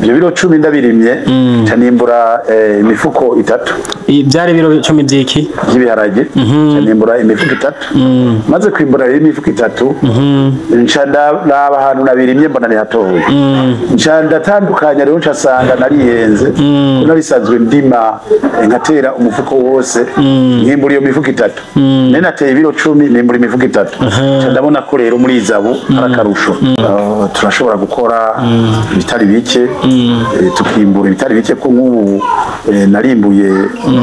Ibyo biro 10 ndabirimye nca nimbura imifuko 3. Byari biro 10 byiki? By'ibiharage. Nca nimbura imifuko 3. Maze kwimbura rero imifuko 3, nca ndaba ahantu nabirimye mbona ni hatoye. Nca ndatandukanya rero, nca sanga narihenze, narisanzwe ndima nkatera umufuko wose, nkimbura iyo mifuko 3. Nari nateye ibiro 10, nimbura imifuko 3. Nca ndabona ko rero muri izabu ari akarusho. Turashobora gukora ibitari bike, tukimbura ibitari bike, ko nk'ubu narimbuye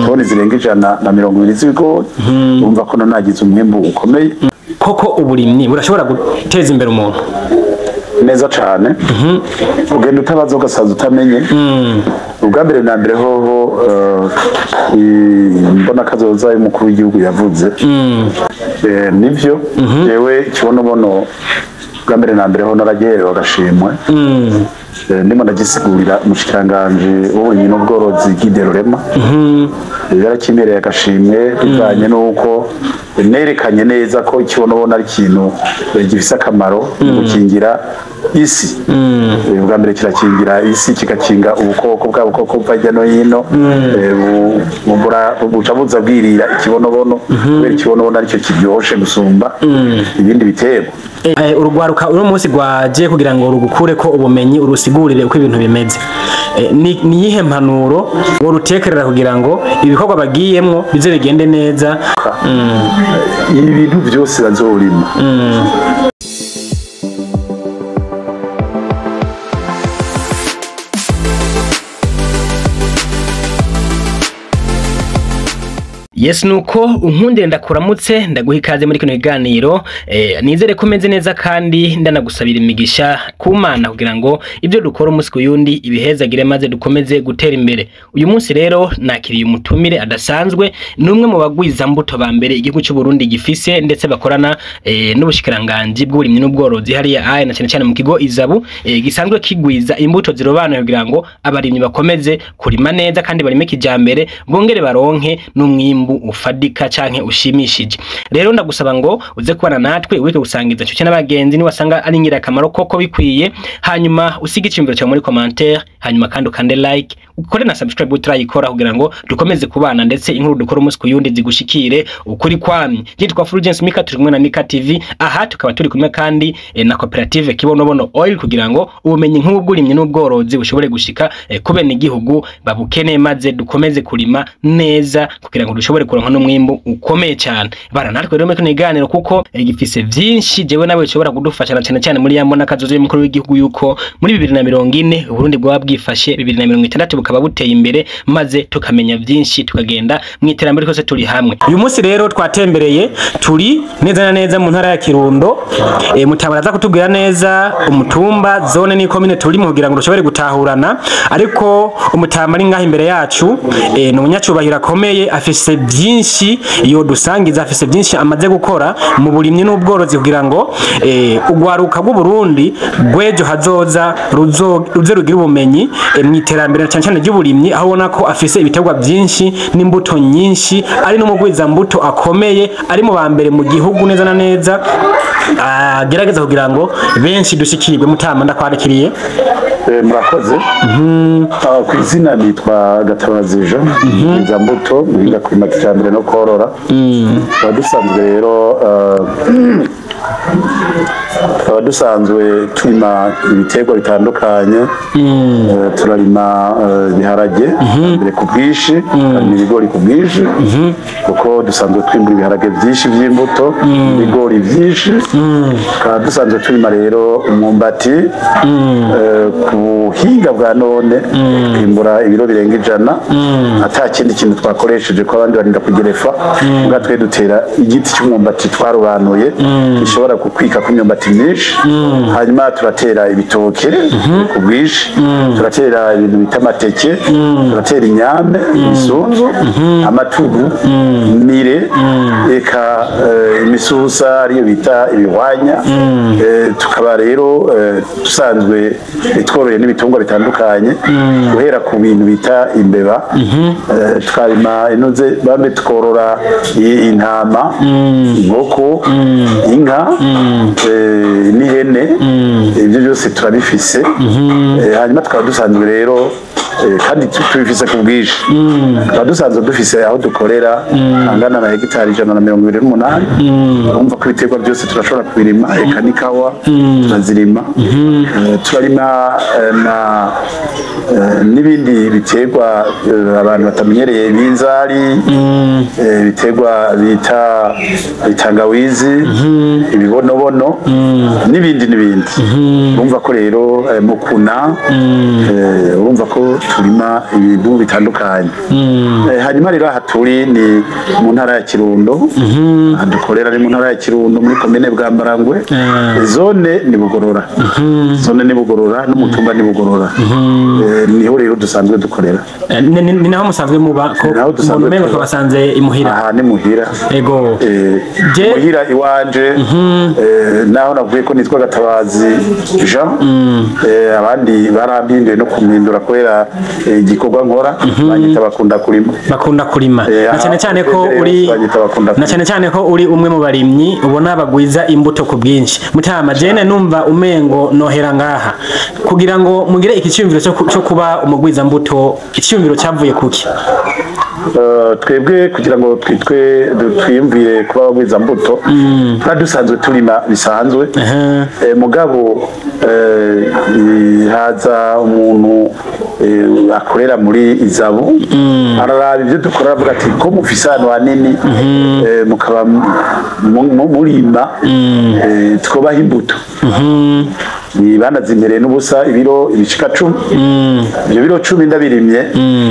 toni zirenga 120 z'ibigori. Urumva ko nagize umwimbu ukomeye. Koko uburimyi burashobora guteza imbere umuntu? Neza cane. Ugenda utabaza ugasaza utamenye. Ubwa mbere na mbere hoho, mbona kazoza y'umukuru w'igihugu yavuze, nivyo. Jewe ikibonobono bwa mbere na mbere ho naragiherewe agashimwe. Ndimo ndagisigurira umushikiranganji w'uburimyi n'ubworozi Guy Rurema, yarakimereye agashimwe bivanye n'uko nerekanye neza ko ikibonobono ari ikintu gifise akamaro mu gukingira isi. Ubwa mbere kirakingira isi, kigakinga ubukoko bwa bukoko buva hirya no hino, buca buza bwirira ikibonobono, kubera ikibonobono aricyo kiryoshe gusumba ibindi biterwa. Urugwaruka uno munsi rwaje kugira ngo rugukure ko ubumenyi, urusigurire uko ibintu bimeze. Ni iyihe mpanuro worutekerera kugira ngo ibikorwa bagiyemwo bize bigende neza? Ibi bintu byose bazorima. Yes, nuko unkundire ndakuramutse, ndaguha ikaze muri kino kiganiro. Nizere ko umeze neza kandi ndanagusabira imigisha ku Mana kugira ngo ibyo dukora umunsi ku yundi ibihezagire maze dukomeze gutera imbere. Uyu munsi rero nakiriye umutumire adasanzwe, ni umwe mu bagwiza mbuto ba mbere igihugu cy'u Burundi gifise, ndetse bakorana n'ubushikiranganji bw'uburimyi n'ubworozi hariya aye, na cyane cyane mu kigo Izabu, gisanzwe kigwiza imbuto zirobanuye kugira ngo abarimyi bakomeze kurima neza kandi barime kijambere, bongere baronke n'umwimbu ufadika canke ushimishije. Rero ndagusaba ngo uze kubana natwe, wike gusangiza inshuti n'abagenzi niwasanga ari ingirakamaro koko bikwiye, hanyuma usige iciyumviro cyawe muri commentaire, hanyuma kandi ukande like, ukore na subscribe utarayikora kugira ngo dukomeze kubana, ndetse inkuru dukora umunsi ku yundi zigushikire ukuri kwamye. Nitwa Fulgence Mika, turi kumwe na Mika TV. Aha tukaba turi kumwe kandi na koperative Kibonobono Oil, kugira ngo ubumenyi nk'ubw'uburimyi n'ubworozi bushobore gushika ku bene igihugu babukeneye, maze dukomeze kurima neza kugira ngo dushobore kuronka n'umwimbu ukomeye cyane. Bara natwe rero muri kino kiganiro, kuko gifise vyinshi jewe nawe bishobora kudufasha, na cyane cyane muri ya mbona kazoza y'umukuru w'igihugu yuko muri 2040 Uburundi bwaba bwifashe, 2060 bukaba buteye imbere, maze tukamenya vyinshi tukagenda mu iterambere twese turi hamwe. Uyu munsi rero twatembereye, turi neza na neza mu ntara ya Kirundo. Mutabara aza kutubwira neza umutumba, zone n'ikomine turimo kugira ngo dushobore gutahurana, ariko umutama ari ngaha imbere yacu, ni umunyacubahiro akomeye, afise byinshi iyo dusangiza, afise byinshi amaze gukora mu burimyi n'ubworozi kugira ngo ugwaruka rw'u Burundi rw'ejo hazoza ruze rugira ubumenyi mu iterambere cyane cyane ry'uburimyi, aho ubona ko afise ibiterwa byinshi n'imbuto nyinshi, ari n'umugwiza mbuto akomeye, ari mu ba mbere mu gihugu neza na neza, agerageza kugira ngo benshi dushikirwe. Mutama, ndakwandikiriye. Murakoze. Ku izina nitwa Gatabazi Jean, mbuto muhinga kurima kijambere no korora. Tukaba dusanzwe rero tukaba dusanzwe turima ibiterwa bitandukanye. Turarima ibiharage mbere ku bwinshi, turarima ibigori ku bwinshi, kuko dusanzwe twimbura ibiharage byinshi by'imbuto, ibigori byinshi. Tukaba dusanzwe turima rero umwumbati ku buhinga bwa none, twimbura ibiro birenga 100 ata kindi kintu twakoresheje, ko abandi barinda kugerefa, mbwa twe dutera igiti cy'umwumbati twarobanuye gishobora kukwika ku myumbati myinshi. Hanyuma turatera ibitoke ku bwinshi, turatera ibintu bita amateke, turatera inyame, imisunzu, amatugu, mire, eka imisusa ariyo bita ibihwanya. Tukaba rero dusanzwe tworoye n'ibitungwa bitandukanye. bitandukanye, guhera ku bintu bita imbeba, tukarima inoze bambe, tukorora intama, inkoko, inka, n'ihene. Ibyo byose turabifise. Hanyuma tukaba dusanzwe rero, kandi tubifise ku bwinshi, tukaba dusanzwe dufise aho dukorera angana na hegitari 128. Urumva ko ibiterwa byose turashobora kubirima, eka n'ikawa turazirima. Turarima na n'ibindi biterwa abantu batamenyereye, ibinzari, ibiterwa bita itangawizi, ibibonobono, n'ibindi n'ibindi. Urumva ko rero mukuna, urumva ko turima ibintu bitandukanye. Hanyuma rero aha turi ni mu ntara ya Kirundo. Aha dukorera ni mu ntara ya Kirundo, muri komine Bwambarangwe, zone ni Bugorora, zone ni Bugorora n'umutumba ni Bugorora. Niho rero dusanzwe dukorera. Ni naho musanzwe muba ko? Naho dusanzwe umuntu umengo tuba. twabasanze imuhira. Aha ni muhira. Ego. Muhira iwanje, naho navuye ko nitwa Gatabazi Jean, abandi barampinduye no kumpindura kubera igikorwa nkora, banyita Bakunda Kurima. Bakunda Kurima. Na cyane cyane ko rero uri banyita Bakunda na Kurima. cyane cyane ko uri umwe mu barimyi ubona bagwiza imbuto ku bwinshi. Mutama, jene numva umengo nohera ngaha kugira ngo mugire iki cyumviro cyo kuba umugwiza mbuto. Icyumviro cyavuye kuki? Twebwe kugira ngo twitwe twiyumvire kuba abagwizambuto, twari dusanzwe turima bisanzwe. Mugabo haza umuntu akorera muri Izabu, araraba ibyo dukora, aravuga ati ko mufise ahantu hanini, mukaba murima, twobaha imbuto. Ni banazimereye n'ubusa, ibiro ibishika 10. Ibyo biro 10 ndabirimye,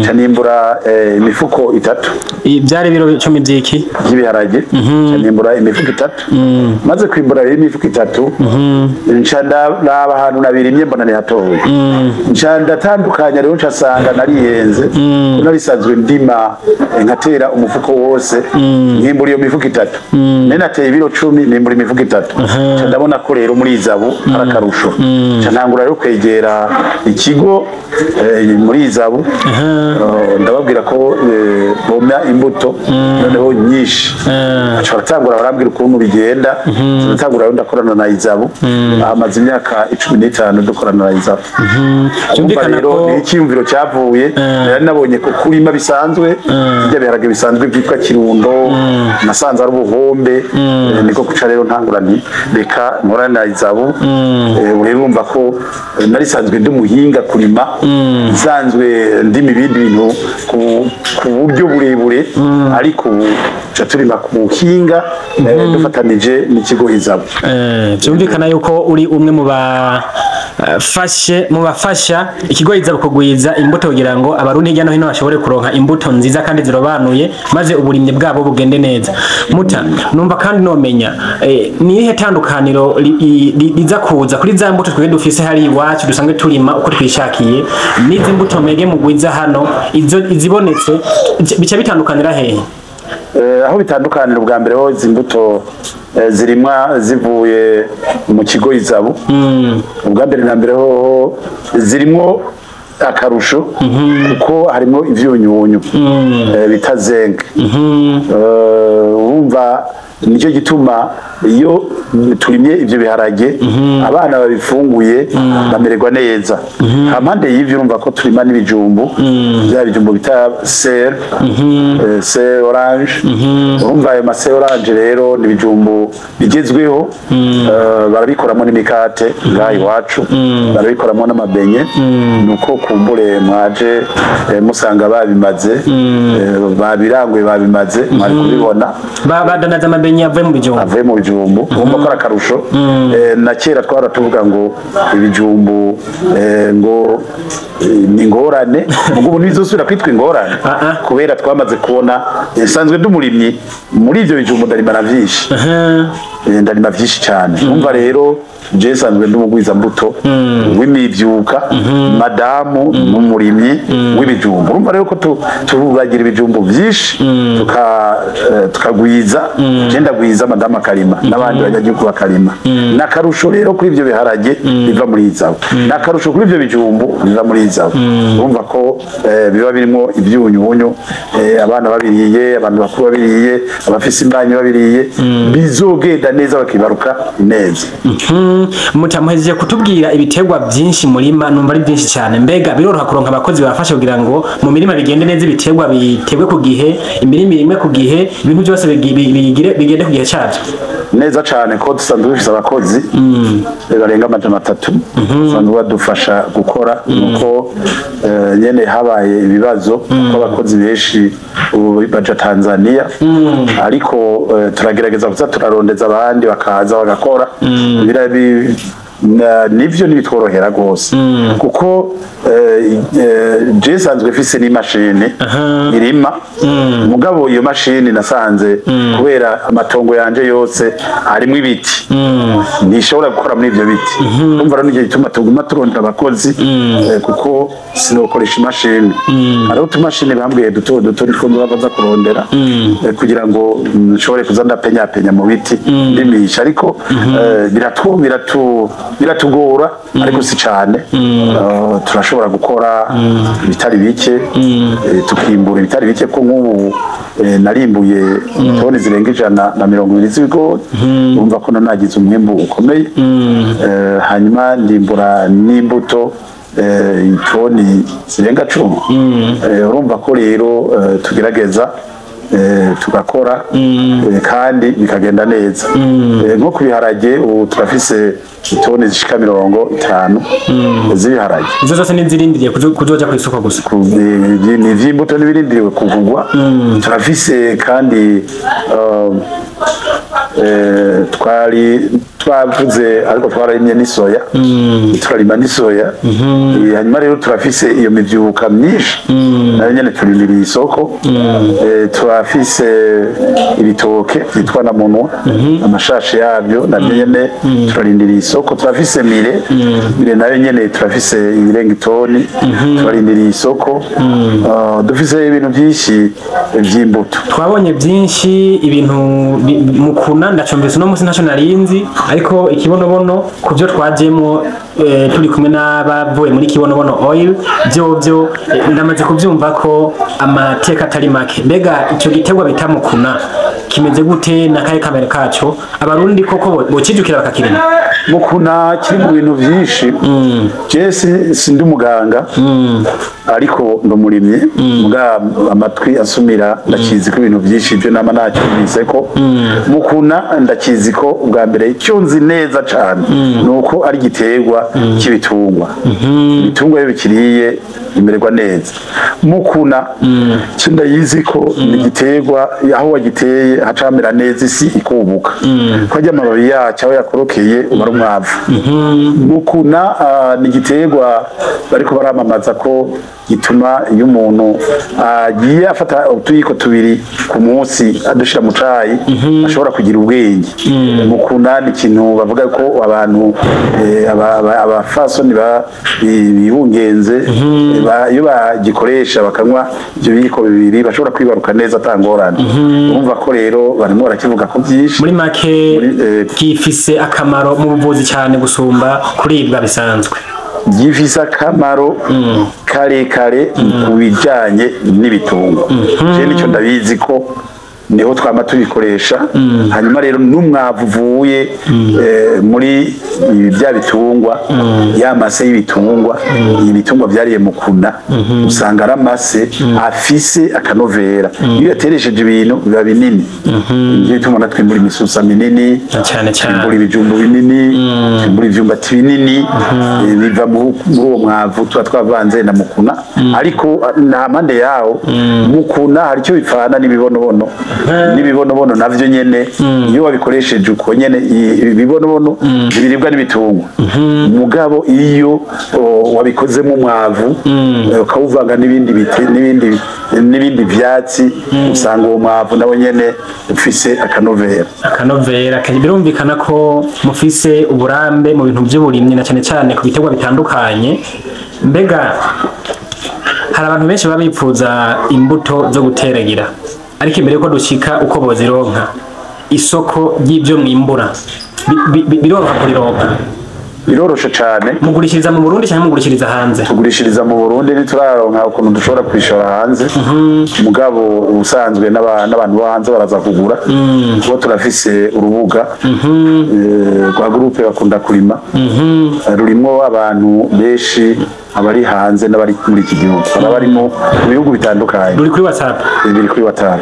nca nimbura imifuko 3. Byari biro 10 byiki? By'ibiharage. Nca nimbura imifuko 3. Maze kwimbura rero imifuko 3, nca ndaraba ahantu nabirimye, mbona ni hatoya. Nca ndatandukanya rero, nca sanga narihenze, ko narisanzwe ndima, nkatera umufuko wose, nkimbura iyo mifuko 3. Nari nateye ibiro 10, nimbura imifuko 3. Nca ndabona ko rero muri Izabu ari akarusho. Nca ntangura rero kwegera ikigo, muri Izabu. Ndababwira ko bomya imbuto noneho nyinshi. Baca baratangura barambwira ukuntu bigenda. Turatangura rero, ndakorana na Izabu. Amaze imyaka 15 dukorana na Izabu. Urumva Byumvikana rero ko ni icyiyumviro cyavuye, nari nabonye ko kurima bisanzwe bijya biharage bisanzwe byitwa Kirundo, nasanze ari ubuhombe. Niko kuca rero ntangura nti reka nkorane na Izabu. Ubu rero urumva ko nari sanzwe ndi umuhinga kurima, nsanzwe ndima ibindi bintu ku buryo burebure, ariko ubu tuca turima ku buhinga, dufatanije n'ikigo Izabu. Byumvikana yuko uri umwe mu bafashe mu bafasha ikigo Izabu kugwiza imbuto kugira ngo Abarundi hirya no hino bashobore kuronka imbuto nziza kandi zirobanuye, maze uburimyi bwabo bugende neza. Muta, numva kandi nomenya ni irihe tandukaniro riza kuza kuri za mbuto twebwe dufise hari iwacu dusanzwe turima uko twishakiye, n'izi mbuto mege mugwiza hano, izo izibonetse bica bitandukanira hehe? Aho bitandukanira, ubwa mbere ho izi mbuto zirimwa zivuye mu kigo Izabu, ubwa mbere na mbere hoho zirimwo akarusho, kuko harimo ivyunyunyu bita zinc. Urumva nicyo gituma iyo turimye ivyo biharage, abana babifunguye bamererwa neza. Hampande y'ivyo, urumva ko turima n'ibijumbu, bya bijumbu bita ser ser orange. Urumva ayo ma ser orange rero ni ibijumbu bigezweho, barabikoramo n'imikate ngaha iwacu, barabikoramo n'amabenye. Nuko kumbure mwaje musanga babimaze, babiranguye, babimaze, mwari kubibona. Badanaza amabenye avuye mu bijumbu? Avuye mu bijumbu. Urumva ko ari akarusho. Na kera twara tuvuga ngo ibijumbu ngo ni ingorane, ubwo ubu ntibizosubira kwitwa ingorane, Ah, ah. kubera twamaze kubona. Nsanzwe ndi umurimyi muri ivyo bijumbu, ndarima na vyinshi. Ndarima vyinshi cyane. Umva rero, je nsanzwe ndi umugwizambuto w'imivyuka, madamu n'umurimyi w'ibijumbu. Urumva rero ko turagira ibijumbu vyinshi, tukagwiza. Je Je ndagwiza, madamu akarima, n'abandi banyagihugu bakarima. N'akarusho rero kuri ibyo biharage biva muri izabu, n'akarusho kuri ibyo bijumbu biva muri izabu. Urumva ko biba birimo ibyunyunyu, abana babiriye, abantu bakuru babiriye, abafise imbanyi babiriye, bizogenda neza, bakibaruka neza. Mutamuhejeje kutubwira ibiterwa byinshi murima, numva ari byinshi cyane. Mbega biroroha kuronka abakozi bafasha kugira ngo mu mirima bigende neza, ibiterwa biterwe ku gihe, imirima irimwe ku gihe, ibintu byose bigire bigende ku gihe cyabyo? Neza cane, ko dusanzwe dufise abakozi barenga 300 basanzwe badufasha gukora. Nuko nyene habaye ibibazo ko abakozi benshi ubu baja Tanzania, ariko turagerageza kuza turarondeza abandi bakaza bagakora. Nivyo ntibitworohera rwose, kuko je nsanzwe mfise n'imashini irima. Mugabo iyo mashini nasanze, kubera amatongo yanje yose arimwo ibiti, ntishobora gukora muri ivyo biti. Urumva rero nicyo gituma tuguma turondera abakozi, kuko sinokoresha imashini. Hariho utumashini bambwiye duto duto, nitwo nzoba kurondera kugira ngo nshobore kuza ndapenyapenya mu biti ndimisha. Ariko biratugora, ariko si cane. Turashobora gukora ibitari bike, tukimbura ibitari bike, ko nk'ubu narimbuye toni zirenga 120 z'ibigori. Urumva ko nagize umwimbu ukomeye. Hanyuma ndimbura n'imbuto, itoni zirenga 10. Urumva ko rero tugerageza, tugakora, kandi bikagenda neza. Nko ku biharage, ubu turafise itoni zishika 50 z'ibiharage. Izo zose n'izirindiriye kuzoja ku isoko gusa? Ni ivy'imbuto n'ibirindiriwe kugurwa. Turafise kandi twari twavuze, ariko twararimye n'isoya, turarima n'isoya. Hanyuma rero turafise iyo mivyuka myinshi, nayo nyene turindiriye isoko. Turafise ibitoke vyitwa na munwa, amashashi yabyo navyo nyene turarindiriye isoko. Turafise mire, mire nayo nyene turafise ibirenga itoni, turarindiriye isoko. Dufise ibintu byinshi vy'imbuto. Twabonye byinshi, ibintu mukuna ndacumbise uno munsi ntaco narinzi, ariko ikibonobono ku byo twajemwo, turi kumwe n'abavuye muri Kibonobono Oil, vyovyo ndamaze kuvyumva ko amateka atari make. Mbega ico giterwa bita mukuna kimeze gute, n'akahe kamere kaco? Abarundi koko bocijukira bakakirima? Mukuna kiri mu bintu byinshi. Je sindi umuganga, ariko ndi umurimyi. Muga amatwi asumira, ndakizi ko ibintu byinshi ibyo nama nacyumvise ko mukuna, ndakizi ko ubwa mbere icyo nzi neza cane ni uko ari igiterwa cy'ibitungwa. Ibitungwa iyo bikiriye bimererwa neza. Mukuna cyo ndayizi ko ni igiterwa aho wagiteye hacamera neza, isi ikubuka, ko ajya amababi yacyo aho yakorokeye uba ari umwavu. Mukuna ni igiterwa bariko baramamaza ko gituma iyo umuntu agiye afata utuyiko tubiri ku munsi adushira mu cayi, ashobora kugira ubwenge. Mukuna ni ikintu bavuga ko abantu abafasoni bibungenze, iyo bagikoresha bakanywa ibyo biyiko bibiri, bashobora kwibaruka neza atangorane. Urumva ko rero barimo barakivuga ko byinshi. Muri make, gifise akamaro mu buvuzi cyane gusumba kuribwa bisanzwe. Gifise akamaro karekare ku bijyanye n'ibitungwa. Je nicyo ndabizi ko niho twama tubikoresha. Hanyuma rero n'umwavu uvuye muri ibi bya bitungwa, ya mase y'ibitungwa, ibitungwa byariye mukuna, usanga ari amase afise akanovera. Iyo yateresheje ibintu biba binini. Ivyo bituma natwimbura imisusa minini, Na cyane cyane twimbura ibijumbu binini, twimbura ivyumbati binini, biva muri uwo mwavu tuba twavanze na mukuna. Ariko nta mpande yawo, mukuna hari icyo bipfana n'ibibonobono. N'ibibonobono navyo nyene iyo wabikoresheje uko nyene, ibibonobono ntibiribwa n'ibitungwa. Mugabo iyo wabikozemo umwavu, ukawuvanga n'ibindi biti n'ibindi vyatsi, usanga uwo mwavu nawo nyene ufise akanovera. Akanovera. Birumvikana ko mufise uburambe mu bintu by'uburimyi, na cyane cyane ku biterwa bitandukanye. Mbega hari abantu benshi baba bipfuza imbuto zo guteragira, ariko imbere yuko dushika uko bozironka, Isoko ry'ibyo mwimbura biroroha kurironka? Biroroshe cane. Mugurishiriza mu Burundi cyangwa mugurishiriza hanze? Tugurishiriza mu Burundi, ntituraronka ukuntu dushobora kwishora hanze. Mugabo ubusanzwe n'abantu bo hanze baraza kugura, kuko turafise urubuga rwa groupe Bakunda Kurima, rurimwo abantu benshi, abari hanze n'abari muri iki gihugu, baba barimo mu bihugu bitandukanye. Ruri kuri WhatsApp? Biri kuri WhatsApp.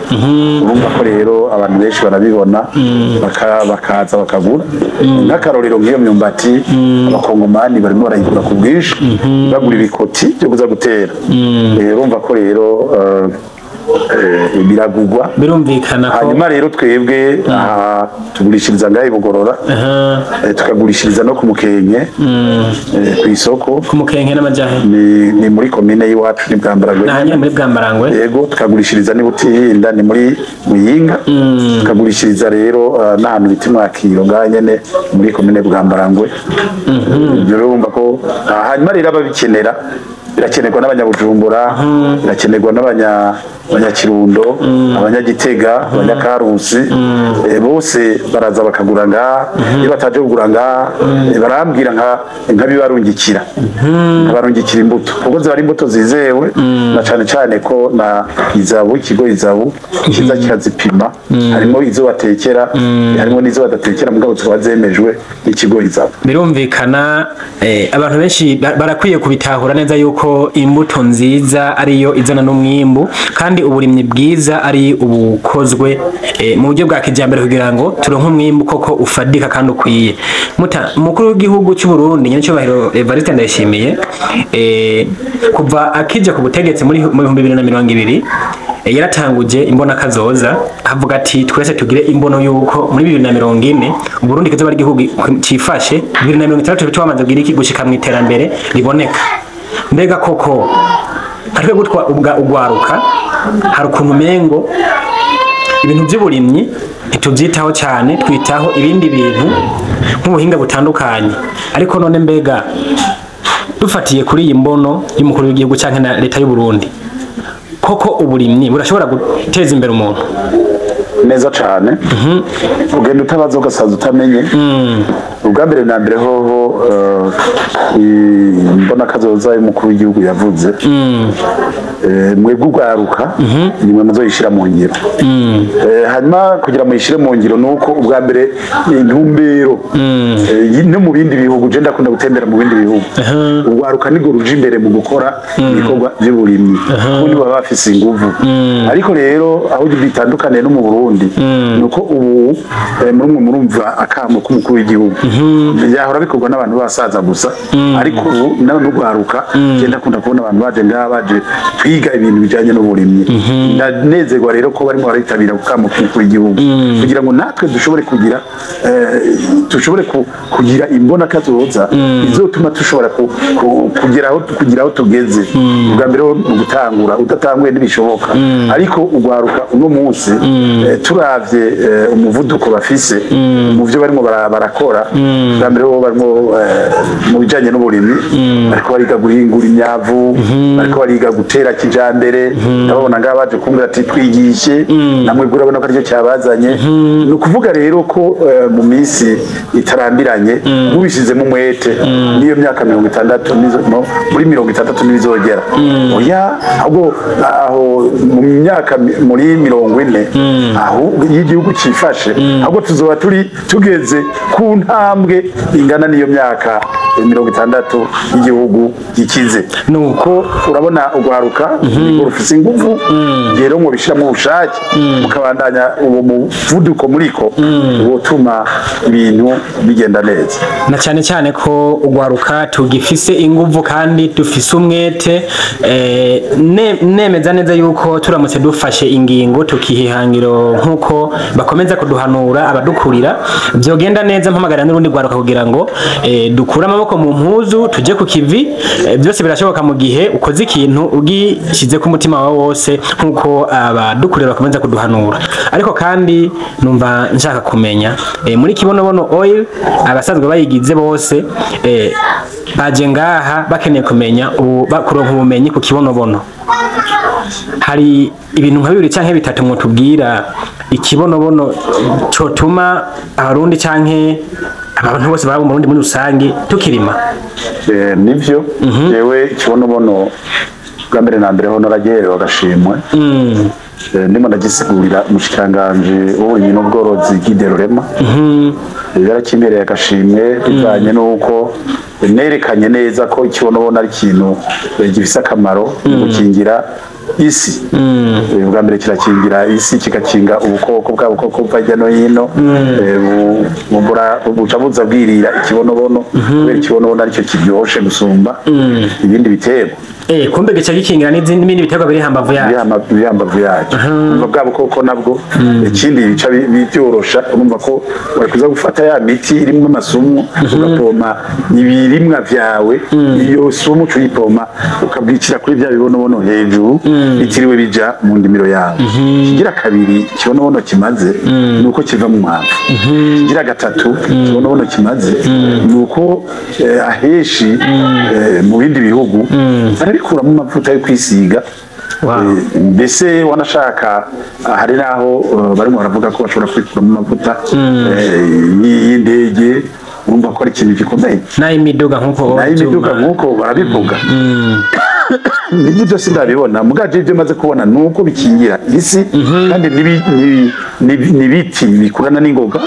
Urumva ko rero abantu benshi barabibona, bakaza bakagura. Nk'akarorero, nk'iyo myumbati, abakongomani barimo barayigura ku bwinshi, bagura ibikoti byo kuza gutera. Urumva ko rero biragugwa. Birumvikana ko Hanyuma rero twebwe aha tugurishiriza ngaho i Bugorora, tukagurishiriza no ku Mukenke, ku isoko. Ku Mukenke n'amajahe? Ni muri komine y'iwacu, ni Bwambarangwe. Nahanyene muri Bwambarangwe. Yego, tukagurishiriza ni Butihinda, ni muri Muyinga. Tukagurishiriza rero n'ahantu bita Mwakiro, ngaha nyene muri komine Bwambarangwe. Ibyo rero urumva ko hanyuma rero ababikenera, birakenerwa n'abanyabujumbura, birakenerwa n'abanyakirundo, abanyagitega, abanyakarusi, bose baraza bakagura ngaha. Iyo bataje kugura ngaha, barambwira nkabibarungikira, nkabarungikira imbuto, kuko ziba ari imbuto zizewe, na cane cane ko na ISABU, ikigo ISABU kiza kikazipima. Harimo izo batekera, harimo n'izo badatekera, mugabo zikaba zemejwe n'ikigo ISABU. Birumvikana, abantu benshi barakwiye kubitahura neza yuko imbuto nziza ariyo izana n'umwimbu, kandi uburimyi bwiza ari ubukozwe mu buryo bwa kijambere kugira ngo turonke umwimbu koko ufadika kandi ukwiye. Muta umukuru w'igihugu cy'u Burundi, nyenicubahiro Evariste Ndayishimiye, kuva akija ku butegetsi muri mu 2020, yaratanguje imbona kazoza, avuga ati twese tugire imbono yuko muri 2040 Uburundi kizoba ari igihugu cifashe, 2060 twamaze kugira iki, gushika mu iterambere riboneka. Mbega koko nka twebwe ubwa ugwaruka, hari ukuntu umengo ibintu by'uburimyi ntitubyitaho cyane, twitaho ibindi bintu nk'ubuhinga butandukanye. Ariko none mbega dufatiye kuri iyi mbono y'umukuru w'igihugu cyangwa na leta y'u Burundi, koko uburimyi burashobora guteza imbere umuntu? Neza cane. Ugenda utabaza ugasaza utamenye. Ubwa mbere na mbere hoho, imbona kazoza y'umukuru w'igihugu yavuze, mwebwe ugwaruka nimwe muzoyishira mu ngiro. Hanyuma kugira muyishire mu ngiro nuko ubwa mbere intumbero, no mu bindi bihugu, je ndakunda gutembera mu bindi bihugu, ugwaruka nirwo ruja imbere mu gukora ibikorwa vy'uburimyi, kuko nibo baba bafise inguvu. Ariko rero aho bitandukaniye no mu Burundi nuko ubu muri mwe murumva akamo k'umukuru w'igihugu, byahora bikorwa n'abantu basaza gusa, ariko ubu nawe n'ugwaruka. Je ndakunda kubona abantu baje ngaha, baje kwiga ibintu bijanye n'uburimyi. Ndanezerwa rero ko barimo baritabira akamo k'umukuru w'igihugu, kugira ngo natwe dushobore kugira dushobore kugira imbona kazoza izotuma dushobora kugera aho tugeze. Ubwa mbere ho ni ugutangura, udatanguye ntibishoboka. Ariko ugwaruka uno munsi, turavye umuvuduko bafise mu byo barimo barakora, bwa mbere ho barimo mu bijanye n'uburimyi, bariko bariga guhingura imyavu, bariko bariga gutera kijambere. Ndababona ngaha baje kumbwira ati twigishe, namwe urabona ko aricyo cyabazanye. Ni ukuvuga rero ko mu minsi itarambiranye, mubishizemo umwete, n'iyo myaka 60 muri 60 ntibizogera, oya, ahubwo aho mu myaka muri 40 aho iyo igihugu cifashe, ahubwo tuzoba turi tugeze ku ntambwe ingana n'iyo myaka 60 y'igihugu gikize. Nuko urabona ugwaruka nirwo rufise inguvu. Rero ngo bishiramo ubushake, mukabandanya uwo muvuduko muriko, wotuma ibintu bigenda neza. Na cyane cyane ko ugwaruka tugifise inguvu kandi dufise umwete, nemeza neza yuko turamutse dufashe ingingo tukihihangiro nk'uko bakomeza kuduhanura abadukurira, byogenda neza. Mpamagarira n'urundi rwaruka kugira ngo dukure amaboko mu mpuzu tuje ku kivi. Byose birashoboka mu gihe ukoze ikintu ugishyize ku mutima wawe wose nk'uko abadukurira bakomeza kuduhanura. Ariko kandi numva nshaka kumenya, muri Kibonobono Oil, abasanzwe bayigize bose baje ngaha bakeneye kumenya kuronka ubumenyi ku kibonobono. Hari ibintu nka bibiri canke bitatu mwotubwira ikibonobono cotuma Abarundi canke abantu bose baba mu Burundi muri rusange tukirima? Nivyo, jewe ikibonobono bwa mbere na mbere ho naragerewe agashimwe. Ndimo ndagisigurira umushikiranganji w'uburimyi n'ubworozi Guy Rurema, yarakimbereye agashimwe bivanye n'uko nerekanye neza ko ikibonobono ari ikintu gifise akamaro mu gukingira isi. Bwa mbere kirakingira isi, kigakinga ubukoko bwa bukoko buva hirya no hino, buca buza bwirira ikibonobono, kubera ikibonobono aricyo kiryoshe gusumba ibindi biterwa. Kumbe gica gikingira n'izindi n'ibindi biterwa biri hambavu yacu. Biri hambavu yacyo. Urumva bwa bukoko nabwo, ikindi bica byorosha, urumva ko wari kuza gufata ya miti irimwo amasumu ugapompa ibirimwa vyawe, iyo sumu uca uyipompa ukabwicira kuri vya bibonobono hejuru, bitiriwe bija mu ndimiro yawe. Kigira kabiri ikibonobono kimaze ni uko kiva mu mwavu. Kigira gatatu ikibonobono kimaze ni uko ahenshi mu bindi bihugu barabikuramo amavuta yo kwisiga. Mbese wanashaka hari naho barimo baravuga ko bashobora kwikuramo amavuta y'indege. Urumva ko ari ikintu gikomeye. N'ay'imiduga nk'uko N'ay'imiduga nk'uko barabivuga. Nibyo byose ndabibona, mugaje ibyo maze kubona ni uko bikingira isi, kandi n'ibiti bikurana n'ingoga,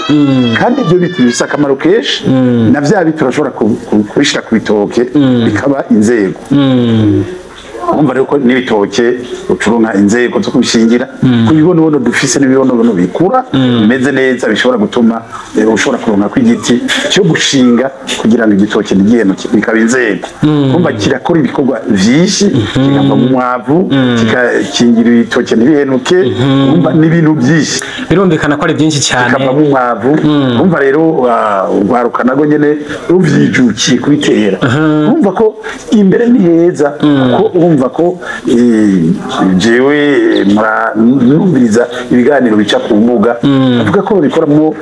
kandi ibyo biti bifise akamaro kenshi. Na vya biti urashobora kubishira ku bitoke bikaba inzego. Urumva rero ko n'ibitoke ucuronka inzego zo kubishingira ku bibonobono dufise, n'ibibonobono bikura bimeze neza, bishobora gutuma ushobora kuronka kw'igiti cyo gushinga kugira ngo igitoke ntigihenuke, bikaba inzego. Urumva kirakora ibikorwa vyinshi, kikava mu mwavu, kikakingira ibitoke ntibihenuke. Urumva n'ibintu byinshi. Birumvikana ko ari byinshi cyane. Kikava mu mwavu. Urumva rero urwaruka narwo nyene ruvyijukiye kubitera, urumva ko imbere ni heza, kuko urumva ko jewe numviriza ibiganiro bica ku mbuga, avuga ko babikoramwo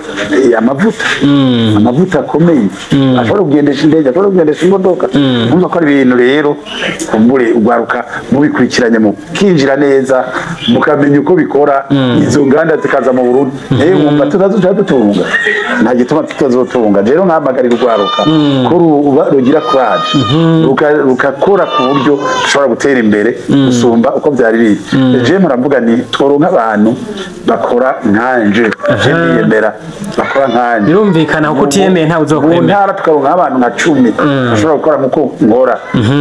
amavuta akomeye ashobora kugendesha indege, ashobora kugendesha imodoka. Urumva ko ari ibintu rero kumbure urwaruka mubikurikiranye mukinjira neza, mukamenya uko bikora, izo nganda zikaza mu Burundi, wumva tutazoca dutunga? Nta gituma tutazotunga. Rero nkahamagarira urwaruka ko rugira courage, rugakora ku buryo dushobora gutera imbere gusumba uko byari biri. Je muravuga ni tworonka abantu bakora nkanje, je ndiyemera, bakora nkanje. Birumvikana, kuko utiyemeye ntawe Mu uzokwemera. ntara tukaronka abantu nka 10 bashobora gukora nkuko nkora,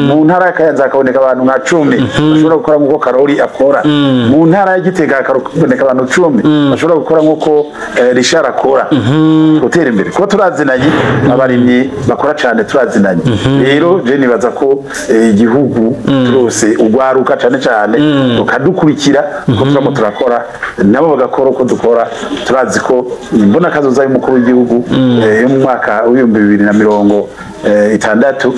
mu ntara ya Kayanza hakaboneka abantu nka 10 bashobora gukora nkuko Karori akora, mu ntara ya Gitega hakaboneka abantu 10 bashobora gukora nkuko Richard akora, gutera imbere kuko turazinanye, abarimyi bakora cyane turazinanye. Rero je nibaza ko igihugu turose urwaruka cyane cyane rukadukurikira uko turamo turakora, nabo bagakora uko dukora, turazi ko imbona kazoza y'umukuru w'igihugu yo mu mwaka w'2060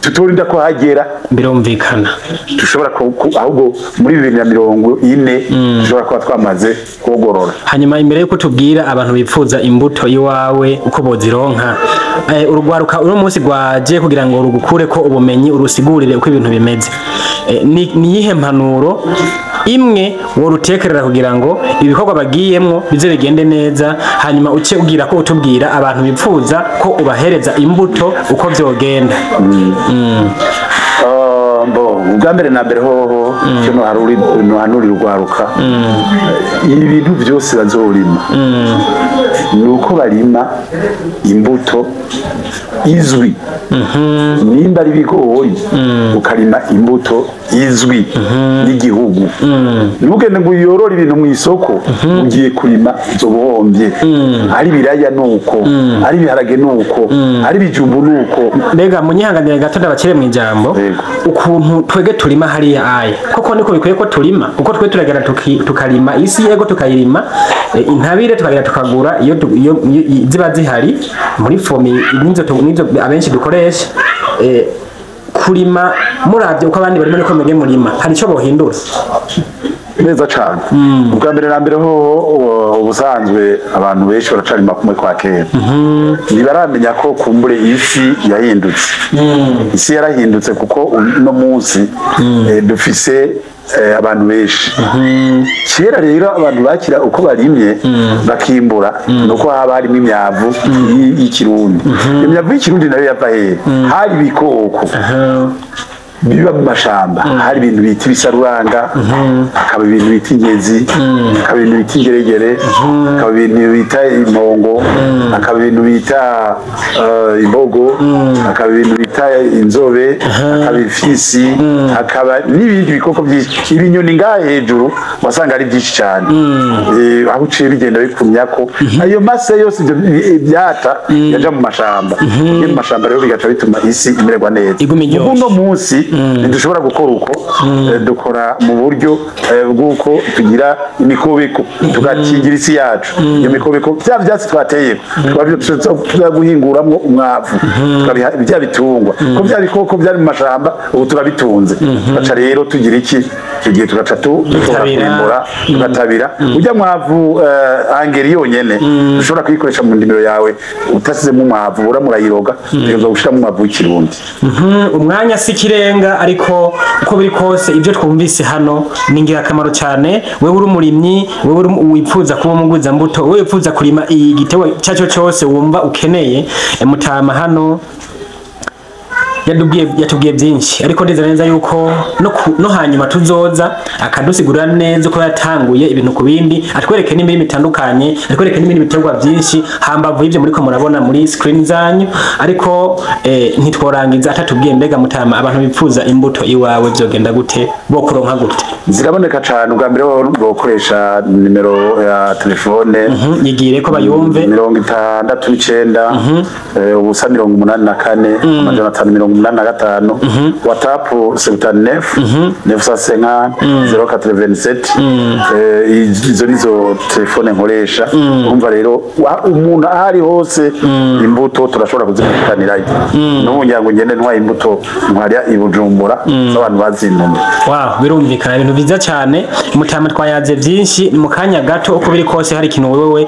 tutorinda ko hagera. Birumvikana. Dushobora ahubwo muri 2040 dushobora kuba twamaze kogorora. Hanyuma imbere yuko tubwira abantu bipfuza imbuto iwawe uko bozironka, urugwaruka uno munsi rwaje kugira ngo rugukure ko ubumenyi, urusigurire uko ibintu bimeze. Ni iyihe mpanuro imwe worutekerera kugira ngo ibikorwa bagiyemwo bize bigende neza, hanyuma uce ugira ko utubwira abantu bipfuza ko ubahereza imbuto uko vyogenda? Bo ubwa mbere na mbere hoho icyo nohanurira urwaruka, ibi bintu byose bazorima ni uko barima imbuto izwi. Nimba ari ibigori, ukarima imbuto izwi n'igihugu. Ntugende ngo uyorore ibintu mu isoko ugiye kurima, uzoba ari ibiraya nuko, ari ibiharage nuko, ari ibijumbu nuko. Mbega munyihanganire gato ndabakire mu ijambo. Yego. Ukuntu twege turima hariya aya koko niko bikwiye ko turima, kuko twe turagera tukarima isi, yego tukayirima, intabire tukagera tukagura iyo ziba zihari muri FOMI, nizo abenshi dukoresha. Kurima muravye uko abandi barima niko mwebwe murima, hari ico bohindura? Neza cane. Ubwa mbere na mbere ho, ubusanzwe abantu benshi baracarima kumwe kwa kera, ntibaramenya ko kumbure isi yahindutse. Isi yarahindutse kuko uno munsi dufise abantu benshi. Kera rero abantu bakira uko barimye bakimbura, nuko haba harimo imyavu y'ikirundi. Imyavu y'ikirundi nayo yava hehe? Hari ibikoko biba mu mashamba, hari ibintu bita ibisaruranga, hakaba ibintu bita ingezi, hakaba ibintu bita ingeregere, hakaba ibintu bita impongo, hakaba ibintu bita imbogo, hakaba ibintu bita inzobe, hakaba ifisi, hakaba n'ibindi bikoko byinshi. Ibinyoni ngaha hejuru wasanga ari byinshi cyane. Aho uciye bigenda bikumya ko ayo mase yose, ibyo ibyata yaja mu mashamba. Iyo mu mashamba rero bigaca bituma isi imererwa neza. Iguma iryoshe. Ubu uno munsi ntidushobora gukora uko. Dukora mu buryo bw'uko tugira imikobeko, tugakingira isi yacu. Iyo mikobeko, bya byatsi twateye tuba guhinguramwo umwavu, tukabiha bya bitungwa, ko bya bikoko byari mu mashamba ubu turabitunze. Tugaca rero tugira iki? Icyo gihe tugaca dushobora Dutabira. kurimbura, tugatabira ujya mwavu. Angeri yonyene ushobora kuyikoresha mu ndimiro yawe utasizemo umwavu, uramurayiroga, utegerezwa gushiramo umwavu w'ikirundi. Umwanya si ikirenga, ariko uko biri kose ibyo twumvise hano ni ingirakamaro cyane. Wewe uri umurimyi, wewe uri wipfuza kuba umugwizambuto, wewe wipfuza kurima igiterwa icyo cyose wumva ukeneye, mutama hano yatubwiye byinshi, ariko ndizera neza yuko no hanyuma tuzoza akadusigurira neza uko yatanguye ibintu ku bindi, atwereke n'imirimo itandukanye, atwereke n'ibindi biterwa byinshi hambavu y'ibyo muriko murabona muri screen zanyu. Ariko ntitworangiza atatubwiye. Mbega mutama, abantu bipfuza imbuto iwawe vyogenda gute? Bo kuronka gute? Ziraboneka cane. Ubwa mbere wokoresha nimero ya telefone. Yigire ko bayumve. 69 ubusa 84 585. WhatsApp 79 950 087. Izo nizo telefone nkoresha. Urumva rero umuntu aho ari hose imbuto turashobora kuzimukanirayo. N'ubu ngira ngo ngende ntwaye imbuto ntwarya i Bujumbura z'abantu bazintumye. Wow, birumvikana, ibintu byiza cyane. Mutama, twayaze byinshi mu kanya gato. Uko biri kose hari ikintu wewe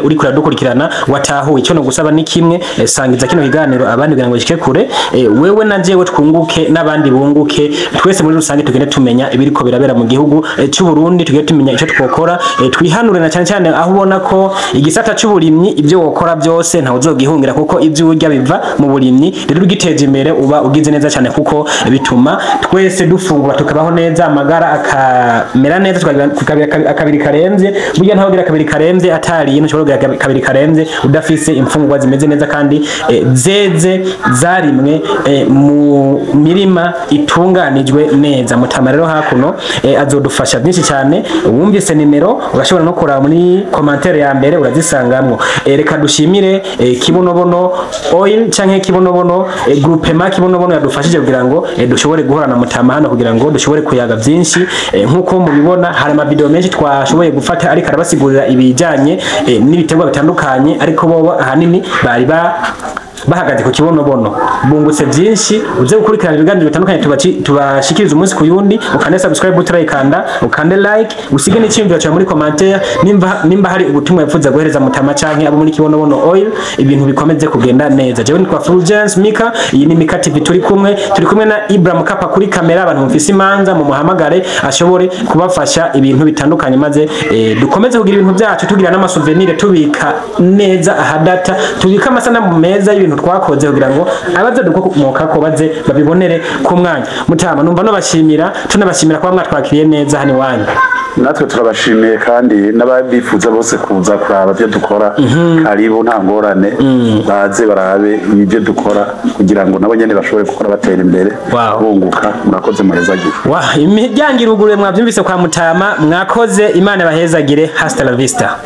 uri kuradukurikirana watahuye. Icyo no gusaba ni kimwe: sangiza kino kiganiro abandi kugira ngo gishike kure. Wewe na jewe twunguke, n'abandi bunguke, twese muri rusange tugende tumenya ibiriko birabera mu gihugu cy'u Burundi, tugende tumenya icyo twokora, twihanure na cyane cyane aho ubona ko igisata cy'uburimyi, ibyo wokora byose ntawe uzogihungira, kuko ibyo urya biva mu burimyi. Rero ugiteje imbere uba ugize neza cyane, kuko bituma twese dufungura tukabaho neza, amagara akamera neza, tukagira akabiri karemvye. Burya ntawe ugira akabiri karemvye atariye, ntushobora kugira akabiri karemvye udafise imfungurwa zimeze neza kandi zeze, zarimwe mu mirima itunganijwe neza. Mutama rero hakuno azodufasha byinshi cyane. Wumvise nimero, urashobora no kuraba muri commentaire ya mbere, urazisangamwo. Reka dushimire Kibonobono Oil canke Kibonobono, groupement Kibonobono yadufashije kugira ngo dushobore guhora na mutama hano, kugira ngo dushobore kuyaga byinshi. Nkuko mubibona hari amavideo menshi twashoboye gufata ariko arabasigurira ibijanye n'ibiterwa bitandukanye, ariko bobo ahanini bari bahagaze ku Kibonobono. Bungutse byinshi. Uze gukurikirana ibiganiro bitandukanye tubashikiriza umunsi ku yundi. Ukande subscribe utarayikanda, ukande like, usige n'icyiyumviro cyawe muri commentaire, nimba hari ubutumwa wifuza guhereza mutama canke abo muri Kibonobono Oil, ibintu bikomeze kugenda neza. Jewe nitwa Fulgence Mika, iyi ni Mika TV. Turi kumwe na Ibrahim Kapa kuri kamera. Abantu mufise imanza mumuhamagare ashobore kubafasha ibintu bitandukanye, maze dukomeze kugira ibintu byacu, tugira n'amasouvenir, tubika neza ahadata, tubika amasanamu meza y'ibintu twakoze kugira ngo abazadukomoka ko baze babibonere ku mwanya. Mutama, numva nobashimira, tunabashimira kuba mwatwakiriye neza hano iwanyu. Natwe turabashimiye, kandi n'ababifuza bose kuza kuraba ibyo dukora, karibu, nta ngorane, baze barabe ibyo dukora kugira ngo nabo nyene bashobore gukora batera imbere, bunguka. Murakoze, muhezagire. Wa imiryango iruguruye, mwabyumvise kwa mutama. Mwakoze, Imana ibahezagire. Hasta la vista.